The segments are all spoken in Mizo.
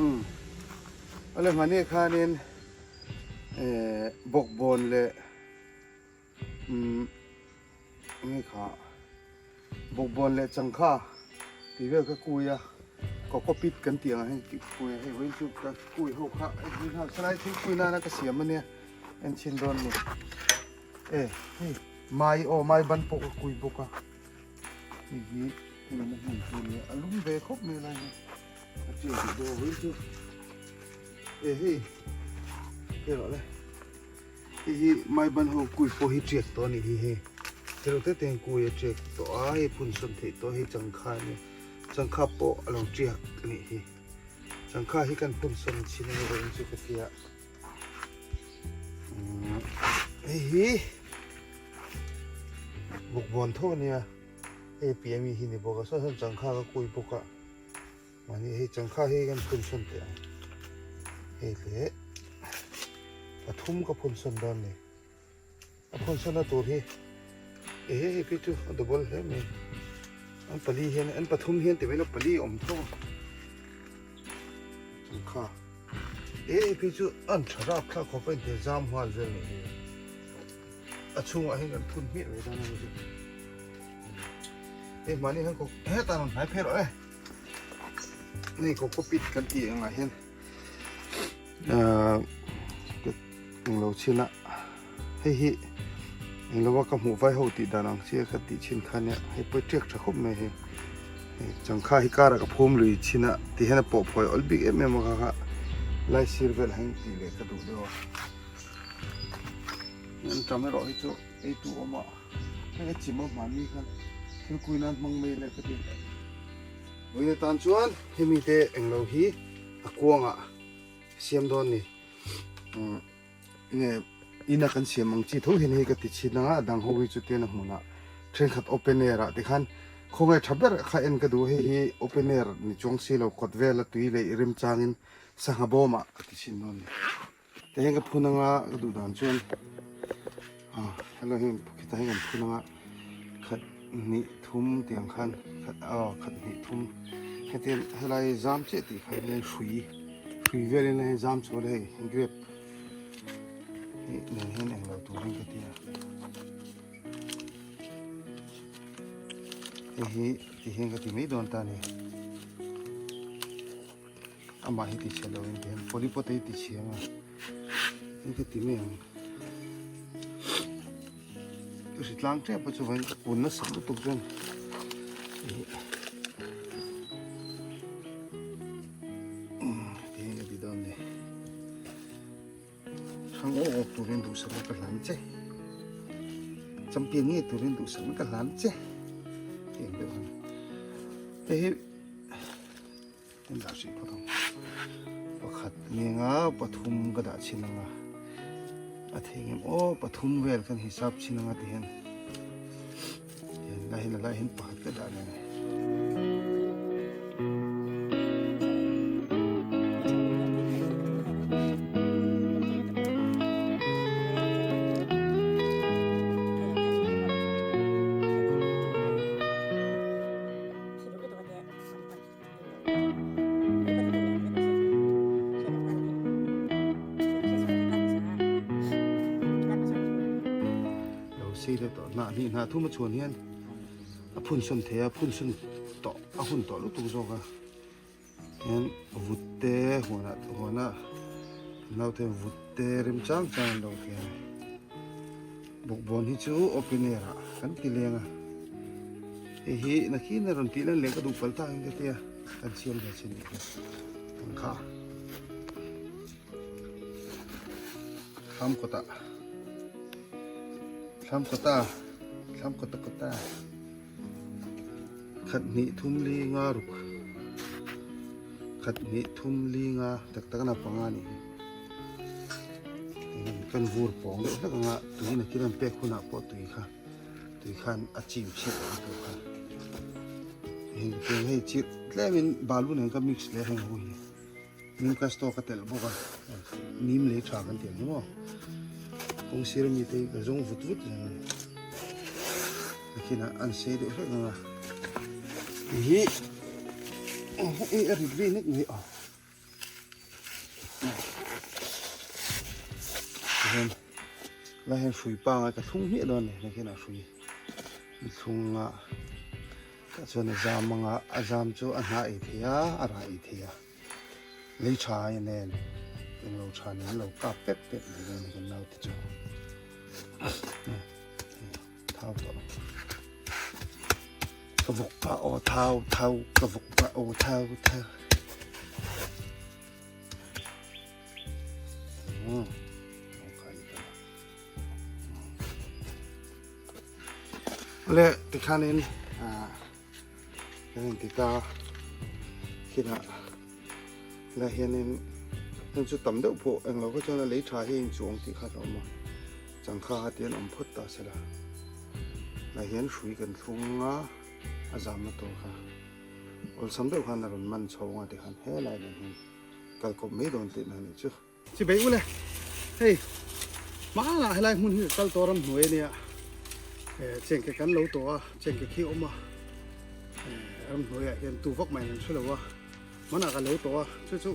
Umm awle hmani khanin eh bawkbawn leh umm enge kha bawkbawn leh changkha tih vel kha kui a coco pit kan tih ang hei kui a hei vawiin chu ka kui ho kha helai thil kui nana ka siam ania en chhin dawn a ni e hei mai aw mai ban pawh ka kui bawk a hei hi hemi na hmun chu ania a lum ve khawp mai lai hi a tiang tih dawn vawiin chu e hei hei rawh le. Hei hi mai ban ho kui pawh hi tiak tawh a nih hi hei tereuh te te hian kui a tiak tawh a hei phun sawn theih tawh hei changkha a nia changkha pawh a lo tiak a nih hi changkha hi kan phun sawn chin a ni lo in chu ka tia umm hei hi bawkbawn tho a nia hei piah ami hi ni bawk a saw sawn changkha ka kui bawk a. Mahni hei changkha hi kan phun sawn teh ang. Hei leh pathum ka phun sawn dawn ni. A phun sawnna tur hi e he hei phei chu a double hle mai. An pali hian an pathum hian ti mai lo pali awm tho a. Changkha e hei phei chu an tha rap thlak khawp a inti zam nghal vel ni hi. A chhungah hian kan phun hmiah mai dawn a ni chu. Hei mahni hian hetah rawn hnai phei rawh e. Hei coco pit kan tih angah hian ahh englo chhin a hei hi englo a ka hmuh vai ho tih dan ang chi a ka tih chhin kha nia hei pawh tiak tha khawp mai hei hei changkha hi kar ah ka phum lui chhin a ti hian a pawh phawi awl bik em em a kha kha lai sir vel ah hian tih leh ka duh deuh a an tam erawh hi chu ei tu awm a hei a chim a hmanni khan thil kui nan hmang mai le ka ti. Vawiin atan chuan hemi te englo hi a kuangah siam dawn ni. Nge ina kan siam ang chi tho hian hei ka ti chhin anga a dang ho hi chu tian a hmunah thenkhat open air ah tikhan khawnge tha ber kha en ka duh hei hi open air ni chuang si lo kawt vela tui leh remchangin sangha bawmah ka ti chhin dawn ni. Tah hian ka phun anga ka duh dan chuan ah helai hian khitah hian kan phun anga khat hnih thum tih ang khan khat aw khat hnih thum hetiang helai zam chiah tih khan hian hrui hrui velin hei zam chhuah leh hei grape hi nen hian englo turin ka ti a hei hi ti hian ka ti mai dawn ta a ni. Amah hi tichhe lo in tihian polypot hi tichhe anga hei ka ti mai ang ka hri tlang tep a chuvain ka kun nasa lutuk chuan tihian ka ti dawn ni hrang awk awk turin duhsakna ka hlan che champion ngei turin duhsakna ka hlan che tiang deuh han hei hi Kan dah hrih phawt ang. Pakhat ngenga pathum ka dah chhin anga. A thei ngem aw pathum vel kan hisap chhin anga ti hian. Hian lai hian lai hian pakhat ka dah leh ani. Lo sei deuh tawh hnah hnih hnah thum a chhuan hian a phun sawn thei a phun sawn tawh a hun tawh lutuk zawk a hian vut te huanah huana naute vut te rem chang chang an lo ti a ni bawkbawn hi chu open air ah kan ti leng a. Hei hi nakin a rawn tih lan leh ka duh palh tak in ka tia kan siam ve chin nih hi ang kha thlam kawtah thlam kawta thlam kawta kawta khat hnih thum li nga ruk khat hnih thum li nga tak tak a panga nih hi kan vur pawng deuh hlek anga tui nakin an pek hunah pawh tui kha. Tui khan a chim chhiat ang tur kha. Heng tiang hei chi tlemin balu nen ka mix leh heng ho hi. Nim ka store ka telh bawk a. Nim lei tha kan tiang hi maw. Kawng sir mi te ka zawng vut vut reng a ni. Nakinah an sei deuh hlek ang a. Hei hi a rit ve nek mai a. Tihian lai hian hrui pangai ka thlung hmiah dawn a ni nakinah hrui thlung a tah chuan a zam anga a zam chu a hnah ei thei a a rah ei thei a lei tha a nen englo tha nen an lo kap pep pep mai dawn a ni kan naute chu thau tawh ka vawk pah aw thau thau ka vawk pah aw thau thau. Le tikhanin kan inti ta khinah la hianin heng chu tam deuh pawh englo kha chuan a lei tha hi a inchuang tih kha a awm a changkha kha tian awm phawt ta sela la hian hrui kan thlung a a zamna tur kha. Awlsam deuh khan a rawn man chho ang a tikhan helai nen hian kal kawp mai dawn tihna a nih chu. Chi bei ule, hei hmanah helai hmun hi ka kal tawh ram hnuai ania, chengke kan lo tawh a, chengke khi a awm a, ram hnuaiah hian tu vak mai an hre lo a, hmanah ka lo tawh a, chu chu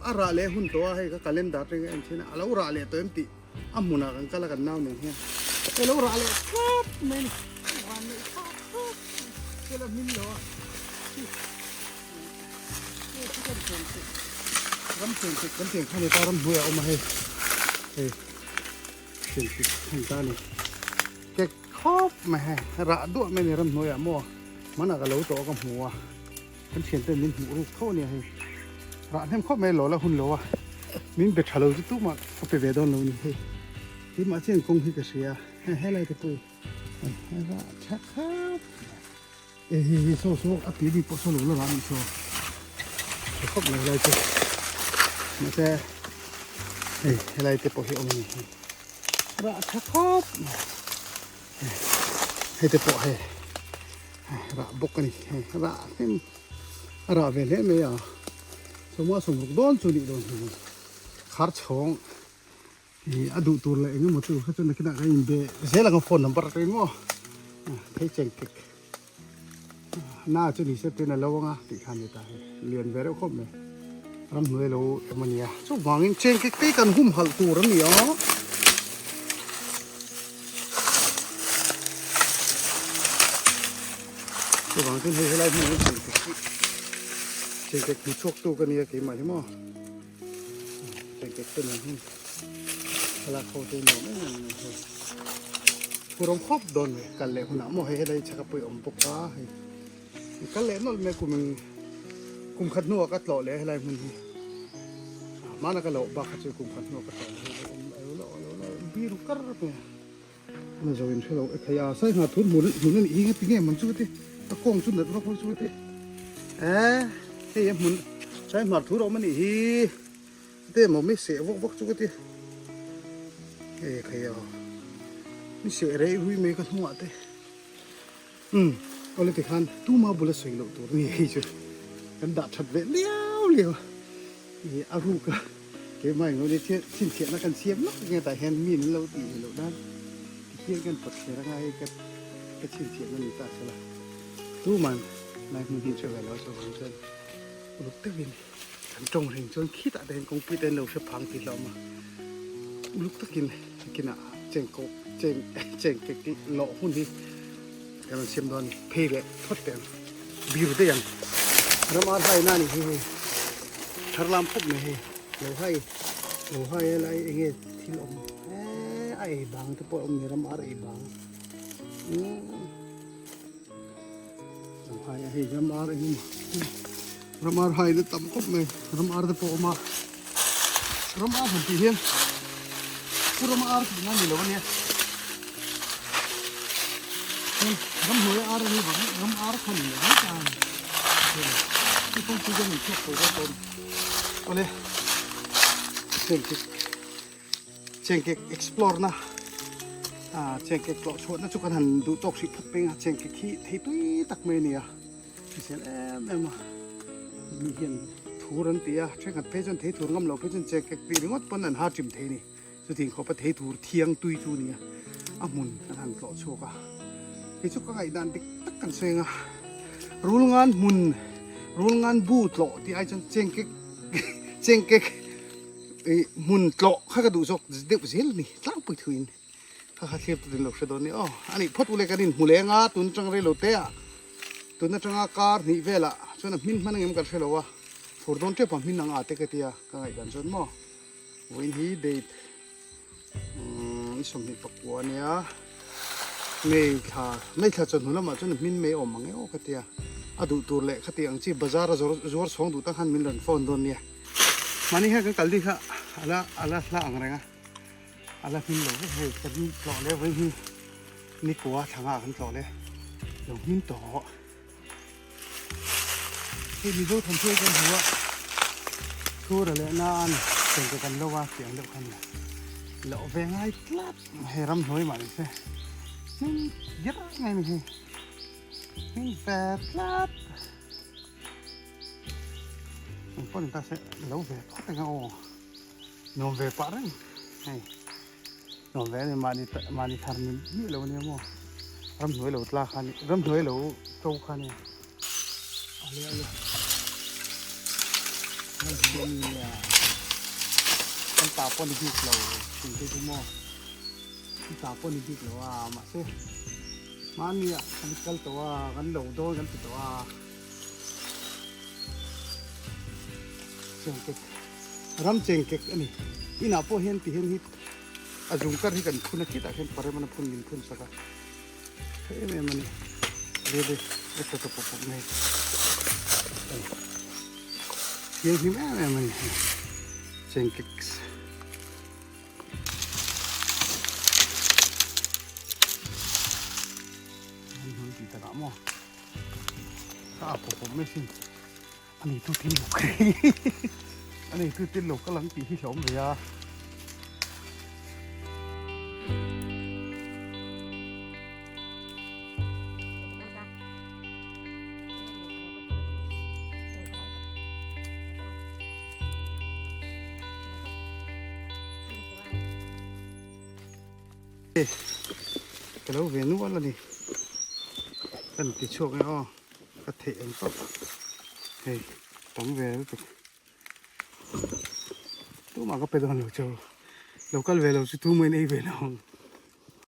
a rah leh hun tawh a, hei ka calendar te ka en thin a, a lo rah leh tawh em tih a hmunah kan kal a kan nau nen hian hei lo rah leh thlap mai a ni van neih thlap thlap thil a hmin lo a chi chu kan chen chek ram chen chek kan tiang kha ni ta ram hnuaiah a awm a hei hei chen chek khan ta a ni kek khawp mai hei rah duah mai a ni ram hnuaiah maw hmanah ka lo tawh a ka hmu a. Kan thiante min hmuh ruk tho ania hei. Rah hnem khawp mai lawla hun lo a. Min be tha lo chu tumah ka pe ve dawn lo ni hei. Keimah chian kawng hi ka hria. Hei helai te pawh hi rah tha khap. E hei hei saw saw a tui bik pawh saw lo la rah anih saw. Tha khawp mai helai chu. Mahse hei helai te pawh hi awm a ni hei. Rah tha khawp mai. Hei te pawh hei. Rah bawk a ni hei rah hnem a rah ve hle mai a sawma sawmruk dawn chu nih dawn hi khar chhawng ih a duh tur leh eng emaw chu kha chuan nakinah kan inbe zel ang a phone number atangin maw phei cheng kek na chu ni se ten a lo anga tih kha a ni ta hei lian ve reuh khawp mai ramhnuai lo emaw nia chuvangin cheng kek te hi kan humhalh tur a ni a. Chuvang chuan hei helai hmun hi chengkek hi chengkek hmu chhuak tu ka nia keimah hi maw chengkek te nen hian thlalak ho te nuam em em mai hei pu rawng khawp dawn mai kal leh hunah maw hei helai chhaka pawh i awm bawk a hei kal leh nawlh mai kum kum khat hnuah ka tlawh leh helai hmun hi hmana ka loh bak kha chu kum khat hnuah ka tlawh leh biru kar mai a. Ana zo in hrelo e khai a sai hna thur hmun hmun ani hi tinge man chu te a kawng chu nat vak chu te e hei a hmun sai hmar thur awm ani hi te mo mi se vak vak chu te e khai a mi se rei hui mai ka hnungah te um awle ti khan tuma bula sawi loh tur ni hei chu kan dah that ve liau liau i a ruk a. Keimah englo nia chhinchhiahna kan siam lawk nge tah hian mi an lo tih ve loh nan tihian kan pawt thler anga hei ka ka chhinchhiahna ni ta sela tuman lai hmun hi hre ve lo chuvang chuan uluk takin kan tawng reng chuan khitah te hian kawngpui te an lo hre phang tih hlauh awm a uluk takin kinah chengkaw cheng chengkek lawh hun hi kan rawn siam dawn a ni phei leh phawt teh ang bir daih ang ram ar hai na a nih hi hei thar lam khawp mai hei lo hai lo hai a lai eng nge thil awm eee a ei bang te pawh a awm ni ram ar ei bang lo hai a hei ram ar eng emaw ram ar hai na tam khawp mai ram ar te pawh a awm a ram ar han tih hian pu ram ar tih na ni lo a nia ram hnuai ar a ni vang ram ar kha ni lo mai ta a ni hei kawngpui chuan min chhuak tawh dawn tawh a ni awle chengkek chengkek explore na ah chengkek tlawh chhuah na chu kan han duh tawk hrih phawt peng a chengkek hi thei tui tak mai a ni a. Hrisel em em a, mi hian thur an ti a, thenkhat phei chuan thei thur ngam lo phei chuan che kek tih ringawt pawn an har chim thei a ni. Chutih khawpa thei thur thiang tui chu a ni a, a hmun an han tlawh chhuak a. Kei chu ka ngaihdan dik tak kan sawi ang a, rul ngan hmun, rul ngan bu tlawh tih ai chuan chengkek chengkek. I hmun tlawh kha ka duh zawk deuh zel a ni tlangpui thuin kha kha thlir tawh lo hre dawn ni aw a nih phawt ule kan inhmu leng a tun atang rei lo te ah tun atanga kar hnih velah chuan a hmin hman ang em kan hre lo a fur dawn tep a hmin ang a te ka tia ka ngaihdan chuan maw vawiin hi date umm ni 29 ania May thla May thla chawhnu lamah chuan a hmin mai awm ang e aw ka tia a duh tur leh khati ang chi bazar a zawr zuar chhawng duh tak khan min rawn phone dawn nia. Mahni hian kan kal ding kha ala ala hla ang reng a, ala hmin lo vek hei kan tlawh leh vawi hi nikua thlanga kan tlawh leh lo hmin tawh. Hei Mizo thawmhnaw kan hmu a, thura leh nan chengte kan lo a tih ang deuh khan loh ve ngai tlat hei ramhnuai mah ni se hmin ger mai a ni hei hmin ve tlat. Eng pawh ni ta se lo ve phawt eng a aw nuam ve pah reng hei nuam ve a ni mahni mahni thar ni miah lo a nia maw ramhnuai lo tla kha ni ramhnuai lo to kha nia ale ale ramhnuai a nia kan ta pawh ni bik lo thin te chu maw kan ta pawh ni bik lo a mahse mahnia kan kal tawh a kan lo dawn kan ti tawh a. Chengkek ram chengkek a ni inah pawh hian ti hian hi a zung kar hi kan phun a khitah khian parem a phun min phun sak a tha em em a ni rele a tha tawp pawp mai thianghlim em em a ni chengkek. Ka a pawp pawp mai sin a nei tu tin lo a nei tu tin lo ka lang tih hi hlawm ve a. Ka lo ve nual a ni ka ni ti chhuak nge aw ka theih ang tawp hei tam ve lutuk tumah ka pe dawn lo chu lo kal ve lo chu tumah in ei ve lo ang.